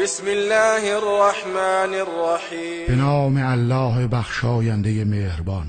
بسم الله الرحمن الرحیم. به نام الله بخشاینده مهربان.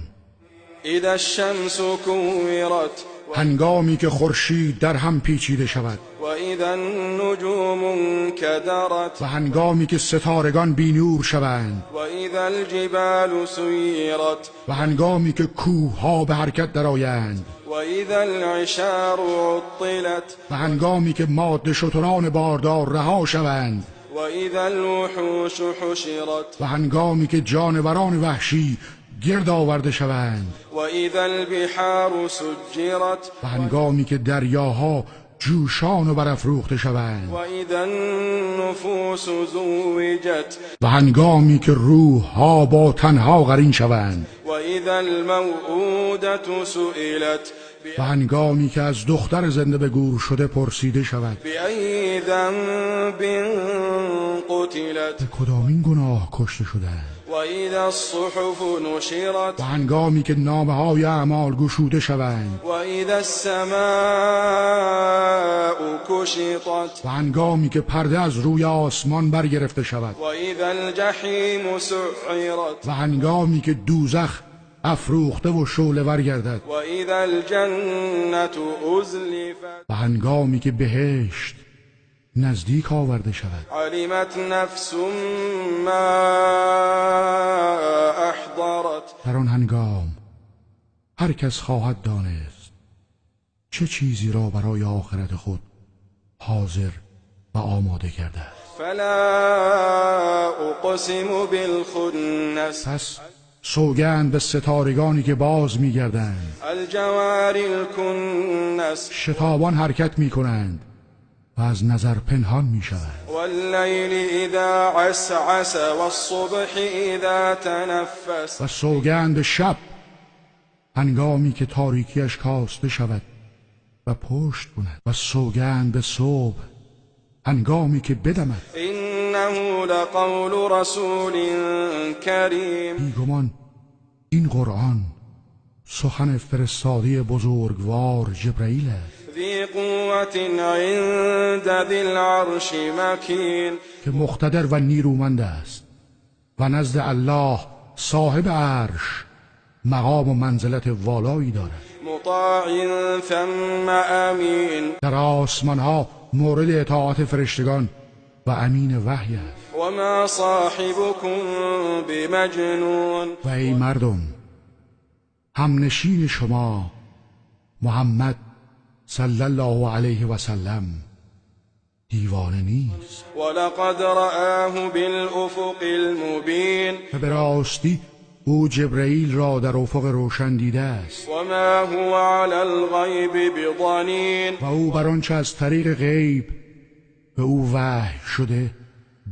اذا الشمس كورت. هنگامی که خورشید در هم پیچیده شود. و اذا النجوم انكدرت. و هنگامی که ستارگان بی نور شوند. و اذا الجبال سیرت. و هنگامی که کوه‌ها به حرکت درآیند. و اذا العشار عطلت. و هنگامی که ماده شتران باردار رها شوند. و اذا الوحوش حشرت. و هنگامی که جانوران وحشی گرد آورده شوند. و اذا البحار سجرت. و هنگامی که دریاها جوشان و برافروخته شوند. و اذا النفوس زوجت. و هنگامی که روحها با تنها قرین شوند. و اذا الموءودة سئلت. و هنگامی که از دختر زنده به گور شده پرسیده شود. بأی ذنب قتلت. به کدامین گناه کشته شدند. و اذا الصحف نشرت. و هنگامی که نامه‌های اعمال گشوده شوند. و اذا السماء کشطت. و هنگامی که پرده از روی آسمان برگرفته شود. و اذا الجحیم سعرت. و هنگامی که دوزخ افروخته و شعله ور گردد. و اذا الجنة ازلفت. و هنگامی که بهشت نزدیک آورده شود. علمت نفس ما احضرت. در آن هنگام هر کس خواهد دانست چه چیزی را برای آخرت خود حاضر و آماده کرده است. فلا اقسم بالخنس. پس سوگند به ستارگانی که باز می‌گردند. الجوار الکنس. شتابان حرکت می‌کنند و از نظر پنهان می‌شوند. واللیل اذا عسعس والصبح اذا تنفس. و سوگند به شب هنگامی که تاریکیش کاسته شود و پشت کند. و سوگند به صبح هنگامی که بدمد. انه لقول رسول کریم. بیگمان این قرآن سخن فرستاده بزرگوار جبرئیل است. ذی قوة عند ذی العرش مکین. که مقتدر و نیرومند است و نزد الله صاحب عرش مقام و منزلت والایی دارد. مطاع ثم امین. در آسمان ها مورد اطاعت فرشتگان و امین وحی است. و ما صاحبكم بمجنون. و ای مردم، همنشین شما محمد صلی الله علیه و سلم دیوانه نیست. ولقد رآه بالافق المبین. و به راستی او جبرئیل را در افق روشن دیده است. و ما هو علی الغیب بضنین. و او بر آنچه از طریق غیب به او وحی شده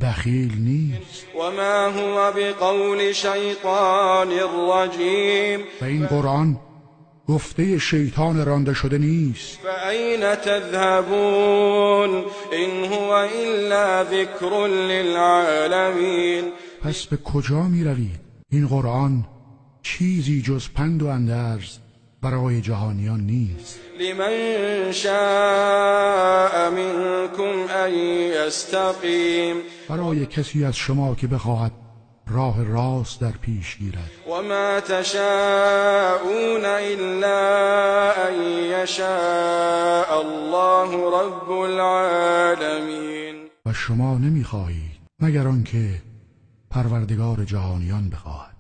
بخیل نیست. و ما هو بقول شیطان رجیم. و این قرآن گفته شیطان رانده شده نیست. فأین تذهبون ان هو الا ذکر للعالمین. پس به کجا می روید؟ این قرآن چیزی جز پند و اندرز برای جهانیان نیست. لمن شاء منكم ان یستقیم. برای کسی از شما که بخواهد راه راست در پیش گیرد. و ما تشاءون الا ان یشاء الله رب العالمین. و شما نمیخواهید مگر آنکه پروردگار جهانیان بخواهد.